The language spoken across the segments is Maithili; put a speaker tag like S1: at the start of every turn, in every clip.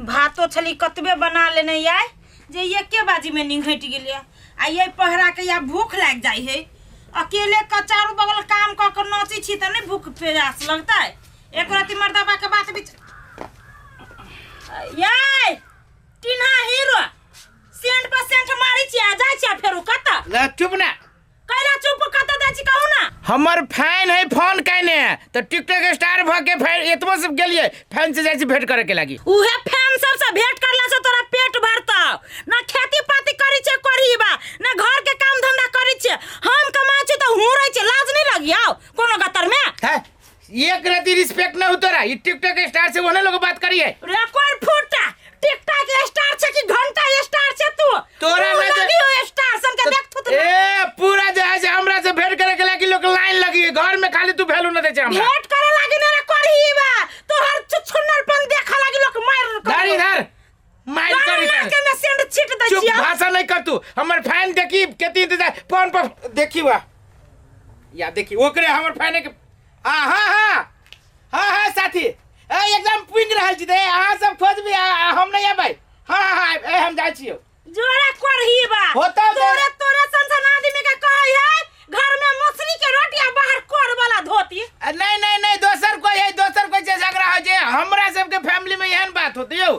S1: भातो छली कतबे बना लेने आइ जे एके बाजी में निंघटि गेलियै आ ये पहरा के या भूख लागि जाइ है। अकेले के चारू बगल काम कऽ के नोचै छी तऽ नहि भूख प्यास लगतै? एक रति मर्दाबा के बात बीच याय टिन्हा हीरो सेंट पर सेंट मारै छी आ जाइ छी फेरो कतऽ?
S2: ले चुप ना।
S1: कैला चुप कतऽ जाइ छी कहू ना।
S2: हमर फैन है फोन कैने तऽ टिकटॉक स्टार भ के फैन एतबो सब गेलिए फैन से जाइ छी भेंट करे के लागी।
S1: उहे फैन सब से भेंट करला से तोरा पेट भरतौ ना? खेती पाती करै छै करहीबा ना घर के काम धंधा करै छै। हम कमाइ छी तऽ हुँ रहै छै, लाज नहीं लगियौ कोनो गतर में?
S2: है एक रति रिस्पेक्ट न हो तोरा, ई टिकटॉक स्टार से ओने लोग बात करिए।
S1: रे कोई फूटा टिकटॉक स्टार छै कि घंटा स्टार छै तू?
S2: तोरा
S1: तू लगियो स्टार सन के देखथु त
S2: ए पूरा जे है से हमरा से भेंट करे के लागी लोग लाइन लगी है। घर में खाली तू वैल्यू न दे छै हमरा।
S1: भेंट करे लागी ना रे करहीबा, तोहर छुछुन्नरपन देखे लागी लोग मार
S2: धर इधर मार कर इधर।
S1: नाके में सेंड छीट दै
S2: चुप
S1: छियै।
S2: भाषा नहीं कर तू। हमर फैन देखी केती इंतजार फोन पर देखी वा या देखी ओकरे हमर फैन के। हाँ हाँ हाँ हाँ हाँ साथी ए एकदम पुंग रहल छी ए अहाँ सब खोजबी हम नहीं आबै। हाँ हाँ हाँ ए हम जाइ छियौ।
S1: जोरे करहीबा
S2: होता है।
S1: तोरे तोरे सन सन आदमी के कहै है घर में मछली के रोटी आ बाहर कोर वाला धोती।
S2: नहीं नहीं नहीं दोसर कोई है, दोसर कोई से झगड़ा हो जे हमरा सबके फैमिली में एहन बात होती यौ।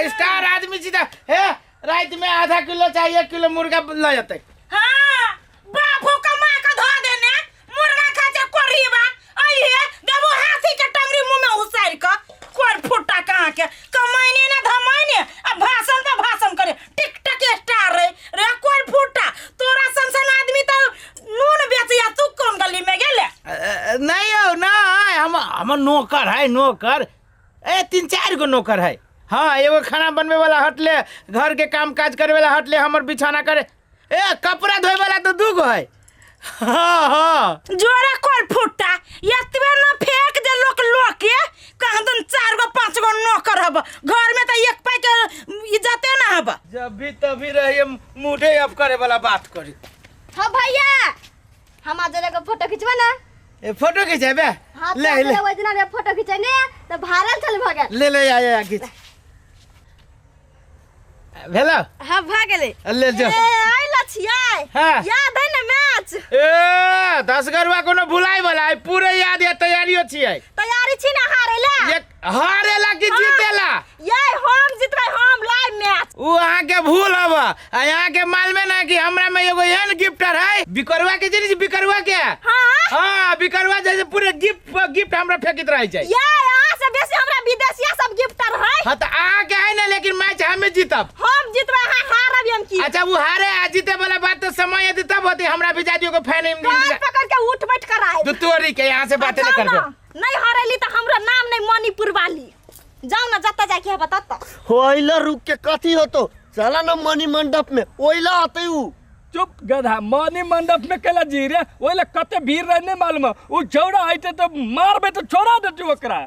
S2: स्टार आदमी छी त हे रात में आधा किलो चाहे 1 किलो मुर्गा ल जतै।
S1: हाँ बापू कमा के धो देने मुर्गा खा छै करहीबा अइहे देबो हाथी के टंगरी मुंह में उसारि के कोर फुट्टा कहाँ के कमाइने ना धमाइने आ भाषण पे भाषण करे टिकटक स्टार रे रे कोर फुट्टा तोरा सन सन आदमी तो नून बेचिया तू कोन गली में गेले?
S2: नहीं यौ नहीं हम नौकर है नौकर ए 3-4 गो नौकर है। हाँ एगो खाना बनबे वाला हटले, घर के काम काज करे वाला हटले, हमर बिछाना करे ए कपड़ा धोए वाला तो 2 गो है। हाँ हाँ
S1: जोरा कोर फुट्टा एतबे न फेंक दे लोक लोक के कहाँ तुम 4 गो 5 गो नौकर हब घर में तो एक पाई के इज्जते ना हब।
S2: जब भी तभी रहिए मुडे अप करे वाला बात करी।
S3: हाँ भैया हम आज के फोटो खिंचबा ना।
S2: ए फोटो खिंचेबे?
S3: हाँ,
S2: ले,
S3: तो
S2: ले।
S3: ओइ दिना रे फोटो खिंचेने तो भारल चल भ गेल।
S2: ले ले आ आ खिंच भेलो?
S3: हाँ भ गेलै।
S2: ले जो।
S3: ए आइल छियै।
S2: हाँ।
S3: याद है ना मैच?
S2: ए 10 गरुआ कोनो भुलाई वाला है पूरे याद है तैयारियो छियै।
S3: तैयारी छी ना हारेला?
S2: एक हारेला कि
S3: हाँ।
S2: जीतेला?
S3: ये हम जीतबै हम लाइव मैच।
S2: उ अहाँ के भूल हब आ यहाँ के मालूम ना कि हमरा में एगो एहन गिफ्टर है बिकरुआ के जानी छी बिकरुआ के?
S3: हाँ।
S2: हाँ बिकरुआ जैसे पूरे गिफ्ट हमरा फेंकित रहे छै।
S3: ये अहाँ से बेसी हमरा विदेशिया सब गिफ्टर है।
S2: हाँ तो अहाँ के है ना लेकिन मैच हमें जीतब।
S3: हम जीतबै अहाँ हारब हम की?
S2: अच्छा वो हारे आ जीते वाला बात तो समय यदि तब होती हमरा भी जादियो को फैन
S3: कान पकड़ के उठ बैठ कर आए।
S2: दू तोरी के यहाँ से बातें नहीं
S3: जाओ
S2: करबे।
S3: ना, नहीं हारेली तो हमरा नाम नहीं मणिपुर वाली। जाओ ना जत्ता जाके है बता तो।
S4: होइला रुक के कथी होतो चला ना मणि मंडप में ओइला आते उ।
S5: चुप गधा मणि मंडप में केला जी रे ओइला कते भीड़ रहे नहीं मालूम उ छौड़ा आइते तो मारबे तो छोड़ा देती ओकरा।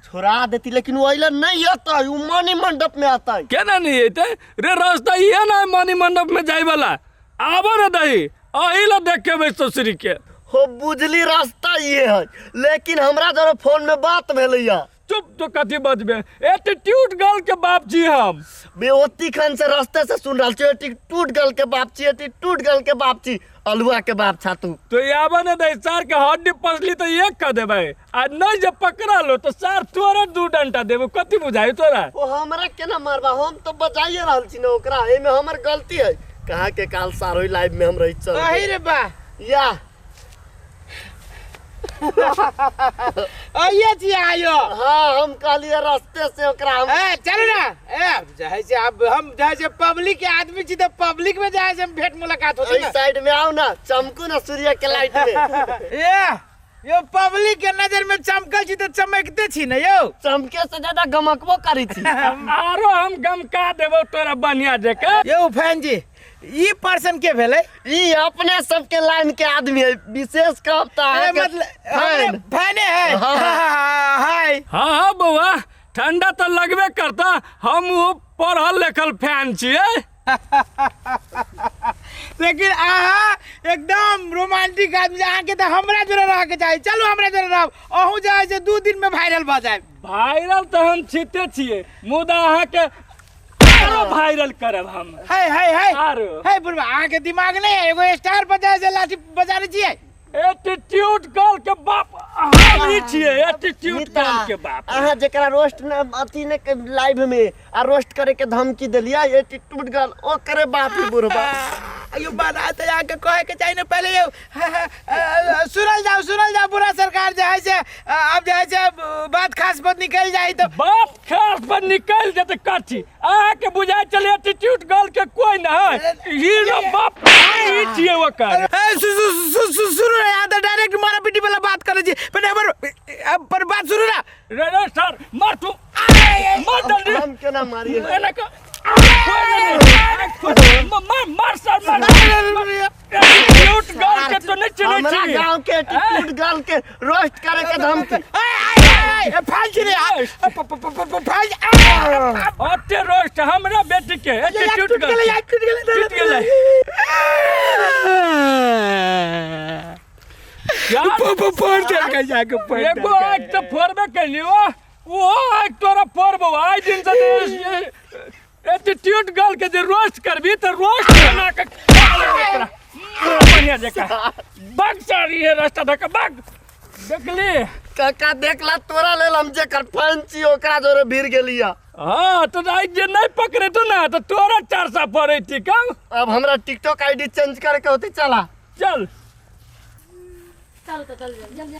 S4: छोड़ा देती लेकिन ओइला नहीं आता उ मणि मंडप में आता है।
S5: केना नहीं आते रे रास्ता ये ना मणि मंडप में जाए वाला आबो रे दही अहिला देख के बैठ ससुरी के।
S4: हो बुझली रास्ता ये है लेकिन हमरा जरा फोन में बात भेलैया।
S5: चुप तो कथी बजबे एटीट्यूड गर्ल के बाप जी हम।
S4: बे ओती खान से रास्ते से सुन रहल छी एटीट्यूड गर्ल के बाप छी एटीट्यूड गर्ल के बाप छी अलुआ के बाप छा तू।
S5: तो आबे ने दे सार के हड्डी पसली तो एक क देबै आ नहीं जे पकड़ा लो तो सार तोरे 2 डंडा देबो कथी बुझाई तोरा?
S4: ओ हमरा केना मारबा हम तो बचाइए रहल छी ना ओकरा एमे हमर गलती है। कहा के काल सारो लाइव में हम रही चल।
S2: अही रे बा।
S4: या।
S2: आइए जी आयो।
S4: हाँ हम कहलिए रास्ते से ओकरा हम
S2: ए चल ना ए जाए से अब हम जाए से पब्लिक के आदमी छी तो पब्लिक में जाए से हम भेंट मुलाकात होती
S4: इस
S2: ना।
S4: साइड में आओ ना चमकू ना सूर्य के लाइट में।
S2: ए यो पब्लिक के नजर में चमकल छी तो चमकते छी ना यो।
S4: चमके से ज्यादा गमकबो करी छी।
S5: आरो हम गमका देबो तोरा बढ़िया जका।
S2: यो फैन जी ई पर्सन के भेलै?
S4: ई अपने सबके लाइन के आदमी है विशेष कहब त
S2: ए,
S4: अहाँके
S2: मतलब
S4: फैन।
S2: फैने है।
S4: हाँ।
S2: हाय।
S5: हाँ हाँ बौआ ठंडा तो लगबे करता हम वो पढ़ल लिखल फैन छियै।
S2: लेकिन अहाँ एकदम रोमांटिक आदमी, अहाँके तऽ हमरा जोड़े रहके चाही। चलू हमरा जोड़े रहब, अहूँ जे है से 2 दिन में वायरल भऽ जायब।
S5: वायरल तऽ हम छिते छियै, मुदा अहाँके आरो वायरल करब हम।
S2: है है है
S5: आरो
S2: है बुढ़बा, अहाँके दिमाग नहीं है, एगो स्टार बजाय से लाठी बजाने छियै।
S5: एटीट्यूड गर्ल के बाप हम ही छियै, एटीट्यूड गर्ल के बाप।
S4: अहाँ जेकरा रोस्ट न अथी ने लाइव में आ रोस्ट करे के धमकी देलियै, एटीट्यूड गर्ल ओकरे बाप ही बुढ़बा।
S2: अयो बात तऽ अहाँके कहे के चाही ने पहले यौ। सुनल जाओ, सुनल जाओ बुढ़ा सरकार जे है से अब जे है से बात खास पर निकल जाए तो
S5: बात खास पर निकल जेतै कथी? अहाँके बुझाइ छलै एटीट्यूड गर्ल के कोई न है, हीरो बाप ही छियै ओकर।
S2: सुनू ना, यहाँ तऽ डायरेक्ट मारा पीटी वाला बात करै छी, पर हमर पर बात सुनू ना।
S5: रे रे सर, मार तू, मार जल्दी।
S4: हम केना मारिए?
S5: एना के मार मार सर, मार। एटीट्यूड गर्ल के तो नहीं चिन्है
S4: हमरा
S5: छी।
S4: गांव के एटीट्यूड गर्ल के रोस्ट करे के धमकी।
S2: फाइल छी रे, फाइल।
S5: ओते रोस्ट हमरा बेटी के एटीट्यूड
S2: टूट
S5: गर्ल
S2: गेलै, टूट गेलै,
S5: टूट गेलै। यार,
S2: फोड़ देलकै जाके, फोड़
S5: एगो आँखि तऽ फोड़बे कैली, ओहो आँखि तोरा फोड़बो। आइ दिन से एटीट्यूड गर्ल के जे रोस्ट करबी तऽ रोस्ट बना के खा लेबै तोरा। बढ़िया जकाँ बग सर, ये रास्ता धक्का बग देखली।
S4: काका देखला, तोरा लेल हम जेकर फैन छी ओकरा जोरे भीड़ गेलिया।
S5: हाँ तो आइ जे नहीं पकड़े तो ना तो तोरा 400 पड़े ठीक है।
S4: अब हमरा टिकटॉक आईडी चेंज करे के होते, चला
S5: चल
S3: चल तो चल चल चल।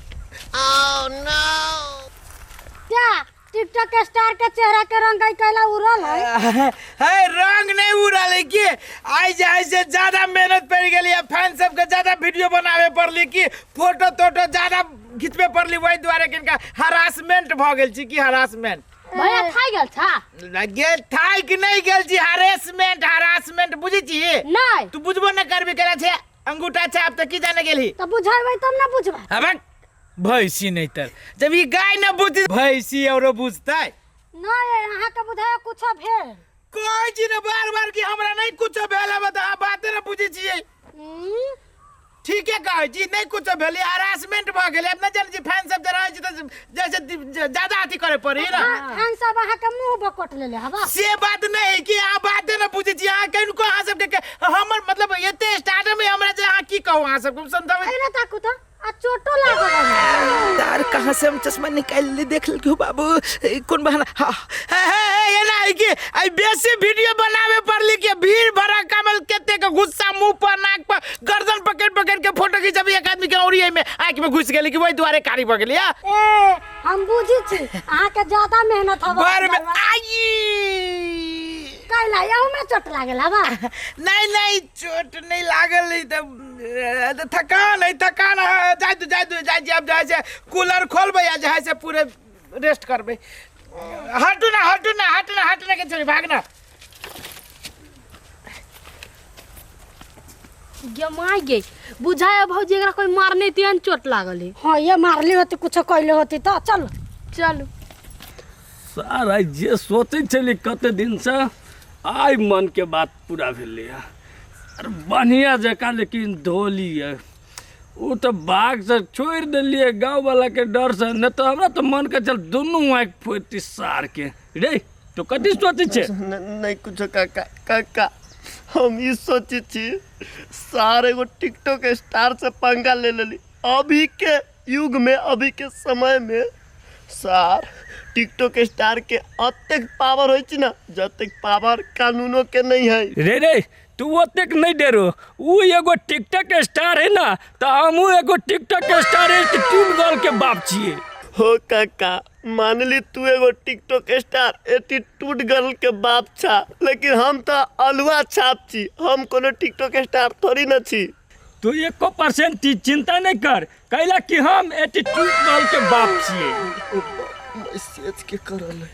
S3: क्या टिकटॉक के स्टार के चेहरा के रंग कैला उड़ल है?
S2: है रंग नहीं उड़ल है कि आइ जे है से ज्यादा मेहनत पड़ गेली है, फैन सबके ज्यादा वीडियो बनावे पड़ली कि फोटो तोटो ज्यादा खिंचबे पड़ली, वही दुआरे किनका हरासमेंट भऽ गेल छी कि हरासमेंट।
S3: भैया थाई गेल छा?
S2: गेल थाई कि नहीं गेल छी, हरासमेंट हरासमेंट बुझै छी?
S3: नहीं।
S2: तू बुझबो न करबी, केना छै अंगूठा छाप तऽ की जाने गेलही?
S3: तो बुझेबै तब ना बुझबै।
S2: अब भैंसी नहीं तर जब ई गाय न बुझ भैंसी औरो बुझतै
S3: नहीं, अहाँ के बुझाय कुछो भेल।
S2: कहै छी ने बार बार कि हमरा नहीं कुछो भेल है, बता बाते न बुझै छियै। ठीके कहै छी, नहीं कुछो भेल, हरासमेंट भऽ गेलै। अपना जानै छी फैन सब जे रहै छै तऽ जैसे ज्यादा अथी करे पड़ी ना।
S3: फैन सब अहाँ के मुंह बकोट लेले हवा।
S2: से बात नहीं है कि अहाँ बाते न बुझै छी, अहाँ किनको अहाँ सबके हमर मतलब एते स्टार्टअप में हमरा जे अहाँ की कहू अहाँ सबके समझाबै।
S3: एना ताकू तऽ आ चोटो लागल है।
S2: तार कहाँ से हम चश्मा निकाल ले देख लेलकै बाबू, कोन बहाना। हाँ हे हे एना है कि आई बेसी वीडियो बनावे पड़ली कि भीड़ भरा कमल केते के गुस्सा मुंह पर नाक पर गर्दन पकड़ पकड़ के फोटो खिंचबी, एक आदमी के औरी में आँख में घुस गेली कि वही दुआरे कारी भऽ गेली।
S3: ए हम बुझी छी अहाँ के ज्यादा मेहनत हवा।
S2: बार में आई
S3: कैला एहू में चोट लागल हवा?
S2: नहीं नहीं चोट नहीं लागल है तऽ थकान है, थकान है। जाय दू जाय दू जाय छी, अब जाय से कूलर खोलबै आ जे से पूरे रेस्ट करबै। हटू ना हटू ना हटू ना हटू ना के छोड़ी भाग ना।
S6: गे माय गे, बुझाय भौजी एकरा कोई मारने तेहन चोट लागल है।
S3: हाँ ये मारली होती कुछो कैले होती तो चलो
S6: चलू।
S5: सर I जे सोचै छली कते दिनसँ आइ मन के बात पूरा भेलै। अरे बढ़िया जकाँ लेकिन धोलियै, ओ तऽ बाघसँ छोड़ि देलियै गाँववलाके डरसँ, नहि तऽ हमरा तऽ मन के चल दुनू आँखि फोड़ती सारके। रे तो कथी सोचै छै?
S4: नहीं कुछो काका, काका हम ई सोचै छी सार एगो टिकटॉक स्टार से पंगा ले लेली। अभी के युग में अभी के समय में सार टिकटॉक स्टार के अतेक पावर होइ छै ना जतेक पावर कानूनो के नहीं है।
S5: रे रे तू ओतेक नहीं डेरो, उ एगो टिकटॉक स्टार है ना तो हमहूँ एगो टिकटॉक स्टार एटीट्यूड गर्ल के बाप छियै।
S4: हो काका मानली तू एगो टिकटॉक स्टार एटीट्यूड गर्ल के बाप छा, लेकिन हम तो अलुआ छाप छी, हम कोनो टिकटॉक स्टार थोड़ी न छी।
S5: तू 1% चिंता नहीं कर, कैला कि हम एटीट्यूड गर्ल के बाप छियै।
S4: मैसेज के करल है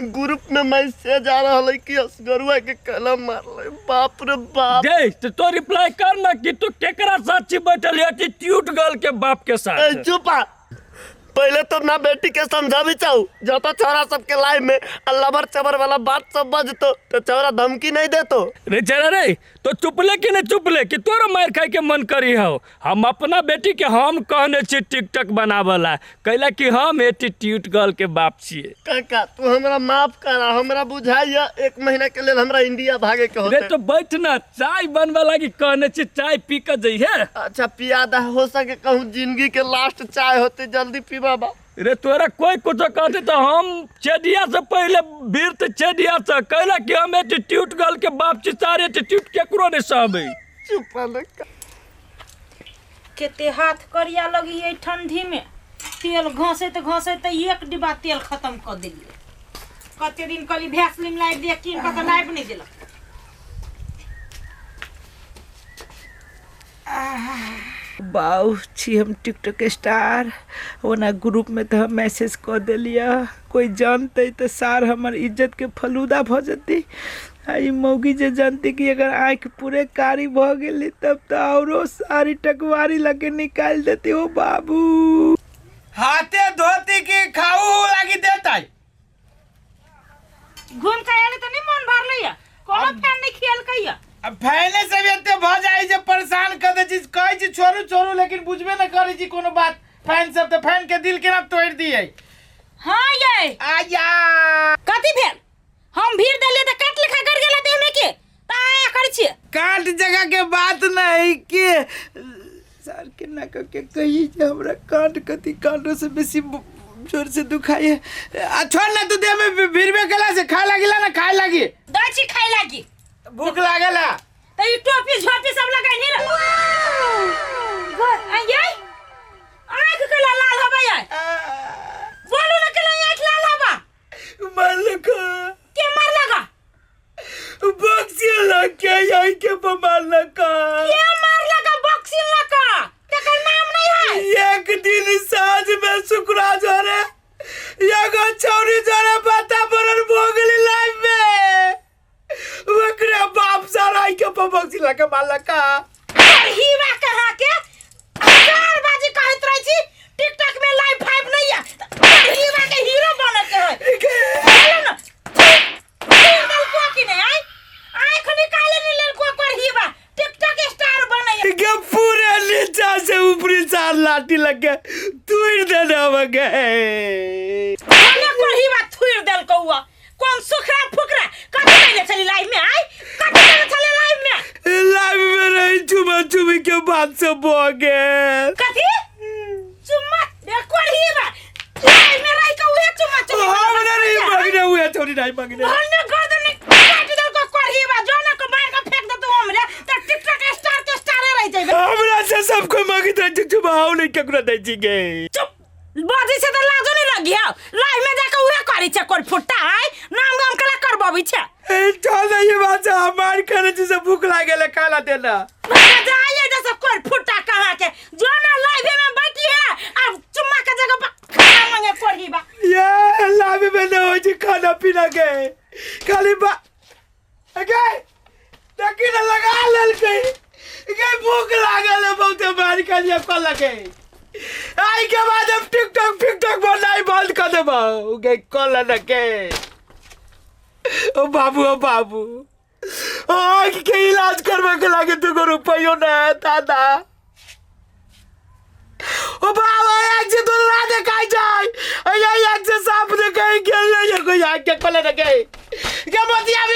S4: ग्रुप में मैसेज आ रहा है कि असगरुआ के कलम मारले। बाप रे बाप।
S5: दे तो तो रिप्लाई कर ना कि तू केकरा साथ छी बैठल एटीट्यूड गर्ल के बाप के साथ।
S4: चुपा पहले तो ना बेटी के समझाबी चाहू जब छौरा सबके लाइफ में लबर चबर वाला बात सब बजतो तो छौरा धमकी नहीं देतो।
S5: रे चला रे तो चुपले कि नहीं चुपले कि तोरा मार खाए के मन करी हो। हम अपना बेटी के हम कहने छी टिकटॉक बनावला कैला कि हम एटीट्यूड गर्ल के बाप छिए।
S4: काका तू हमरा माफ करा, हमरा बुझाइया 1 महीना के लेल हमरा इंडिया भागे के होते।
S5: रे तो बैठ ना, चाय बनवा लागी कहने छी, चाय पी के जइहे।
S4: अच्छा पिया दा, हो सके कहूँ जिंदगी के लास्ट चाय होते, जल्दी पी बाबा।
S5: रे तोरा कोई कुछ कहते तो हम चेडिया से पहले भीड़ ते चेडिया से कैला कि हम एटीट्यूड गर्ल के बाप छी, सारे एटीट्यूड केकरो नहीं सहबे।
S4: चुप रह।
S1: केते हाथ करिया लगी है ठंडी में, तेल घसैत घसैत 1 डिब्बा तेल खत्म कर दिलिए। कते दिन कहली भैसलिन लाइव दे, किन कत लाइव नहीं देलक।
S2: बाऊ छी हम टिकटॉक स्टार, ओना ग्रुप में तो हम मैसेज कर दिलिया, कोई जानते तो सार हमर इज्जत के फलूदा भ जती। आई मौगी जे जानती कि अगर आँख पूरे कारी भ गेली तब तो औरो सारी टकवारी लगे निकाल देती। ओ बाबू
S7: हाथे धोती के खाऊ लागी देता।
S1: घूम के आयल तो नहीं मन भरलैया, कोनो फैन नहीं खेल कहिया।
S7: अब फैने से भी एते भ जाई जे परेशान कर दे छी, कहै छी छोड़ू छोड़ू लेकिन बुझबे न करै छी कोनो बात। फैन सब तो फैन के दिल के ना तोड़ दिए।
S1: हां ये
S7: आया
S1: कथि भेल, हम भीड़ देलिए त काट लेखा गड़ गेला देह में के त आया करै छी।
S2: काट जगह के बात नहीं के सर के ना के कही जे हमरा काट कथि काटो से बेसी जोर से दुखाई है।
S7: आ छोड़ ना तू देह में भीड़बे कला से खाए लागिला ना, खाए लागी
S1: दै छी, खाए लागी
S7: भूख लागला
S1: त ई टोपी झोपी सब लगाइ ने रे। आँख केला लाल हबा यार, बोलू ना केला आँख लाल हबा।
S2: मारलक
S1: के मारलक?
S2: बक्सी लग के यही के मारलक।
S1: के मारलक? बक्सी लग तेकर नाम नहीं है।
S2: एक दिन साँझ में शुक्रा जोरे एगो छौरी जोरे बाता बरन भो गेली लाइफ में, ओकरा बाप सारा के बक्सी लग के मारलक।
S1: हीरा कहाँ के हजार बाजी कहत रही छी टिकटॉक में लाइव फाइव नहीं है, हीरा के हीरो बनत के है। चलो ना दल को की नहीं आई आँख निकाले नहीं लेल को कर हीरा टिकटॉक स्टार बने
S2: के पूरे नीचा से ऊपरी चार लाठी लग के तोड़ देने हो गए।
S1: कोने कर हीरा थुर देल कौआ कौन सुखरा फुकरा कथि कहले छली लाइव में आई, कथि कहले छली लाइव में?
S2: लाइव में रही चुमा चुमी के बात से भो गए।
S1: कथि चुम्मा कोर हीरा लाइव में रही के उहे चुम्मा चुमी
S2: हम नहीं मांगने हुए छोरी नहीं मांगने
S1: हमने गर्दन में काट देल को कोर हीरा जो ना को मार के फेंक दे तू हमरे त टिकटॉक स्टार के स्टारे रह जाइबे।
S2: हमरा से सब कोई मांगत रहे चुमा हम नहीं केकरो दै छी गे।
S1: चुप बाजी से त लाजो नहीं लगी है, लाइव में जाके उहे करी छे कोर फुट्टा आय नाम गाम कला करबबी छे।
S2: ए चल ये बात हमार करे छी से भूख लागेले खाला देना
S1: जाइए जैसे कोर फुट्टा कहाँ के जो ना लाइव में बैठी है अब चुम्मा के जगह पर खाना मांगे कोरही बा।
S2: ये लाइव में न हो छी खाना पीना के खाली बा अगे तकी न लगा लेल के के भूख लागल बहुत मार खाली कल लगे। आई के बाद अब टिकटॉक फिकटॉक बनाई बंद कर देबो गे कल न के। ओ बाबू ओ बाबू आँख के इलाज करवे के लागे 2 रुपयो ना दादा। ओ बाबा आँख से दुला देखाई जाए, आँख से साफ देखाई गेल नहीं कोई आँख के कल न के के मोतिया